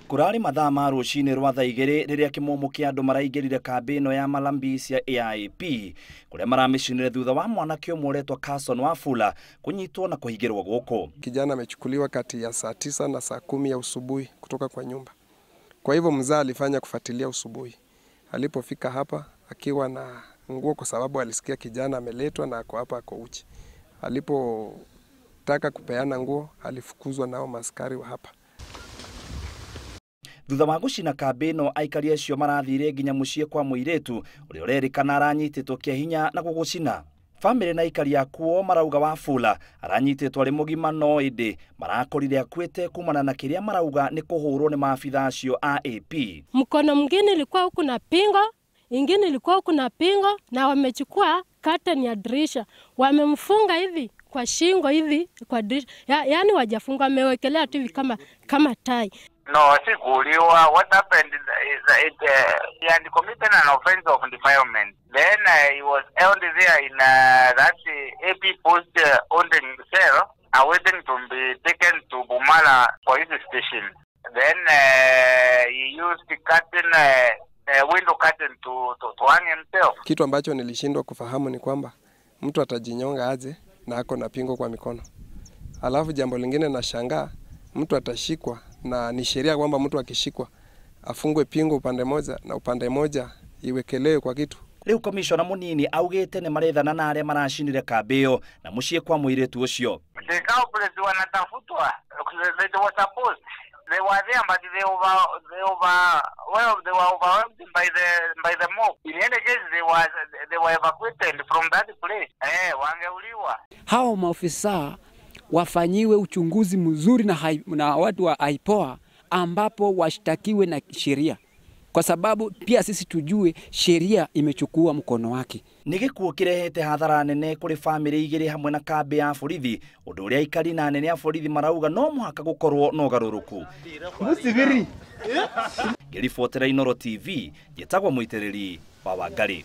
Kurari mathaa ma rucini rwa thaa igĩrĩ rĩrĩa kĩmũmũ kĩa andũ maraingĩrire kambĩ ĩno ya Malambisi ya AIP kũrĩa maramicinire thutha wa mwanake ũmwe ũretwo Carson Wafula kunyitwo na kũhingĩrwo gũkũ. Kijana amechukuliwa kati ya saa 9 na saa 10 ya usubuhi kutoka kwa nyumba. Kwa hivyo mzaa alifanya kufuatilia usubuhi. Alipofika hapa akiwa na nguo kwa sababu alisikia kijana ameletwa na ako hapa ako uchi. Alipotaka kupeana nguo alifukuzwa nao maskari wa hapa. Thutha wa gũcina kambĩ ĩno aikari acio marathire nginya mũciĩ kwa mũirĩtu ũrĩa ũrerĩkana aranyitĩtwo kĩa hinya na gũgũcina. Famĩlĩ na aikari akuo marauga Wafula aranyitĩtwo arĩ mũgima no ĩndĩ marakorire akuĩte kumana na kĩrĩa marauga nĩ kũhũrwo nĩ maabitha acio a AP. Mkono mwingine ilikuwa huku na pingo, ingine ilikuwa huku na pingo, na wamechukua curtain ya dirisha wamemfunga hivi kwa shingo hivi kwa dirisha, yaani wajafunga, wamewekelea tu hivi kama tai. No, sikuuliwa. What happened is he had committed an offense of defilement. Then he was held there in that AP post holding cell, awaiting to be taken to Bumala police station. Then he used the curtain, window curtain to hang himself. Kitu ambacho nilishindwa kufahamu ni kwamba mtu atajinyonga aje na ako na pingo kwa mikono. Alafu jambo lingine nashangaa, mtu atashikwa na ni sheria kwamba mtu akishikwa afungwe pingo upande moja na upande moja iwekelewe kwa kitu. Riu komishona munini augite ni marethana na aria maracinire kambi iyo na muciĩ kwa mũirĩtu ũcio. The culprits wanatafutwa. They were supposed they were there, but they were overwhelmed by the mob. In any case, they were evacuated from that place. Wangeuliwa. Hao maofisa wafanyiwe uchunguzi mzuri na watu wa IPOA, ambapo washtakiwe na sheria, kwa sababu pia sisi tujue sheria imechukua mkono wake. Nĩ gĩkuũ kĩrehete hathara nene kũrĩ famĩlĩ igĩrĩ hamwe na kambĩ ya borithi, ũndũ ũrĩa aikari na anene a borithi marauga no mũhaka gũkorwo na ũgarũrũku. Ngĩribotera Inooro TV, njĩtagwo Mũitĩrĩri wa Wangari.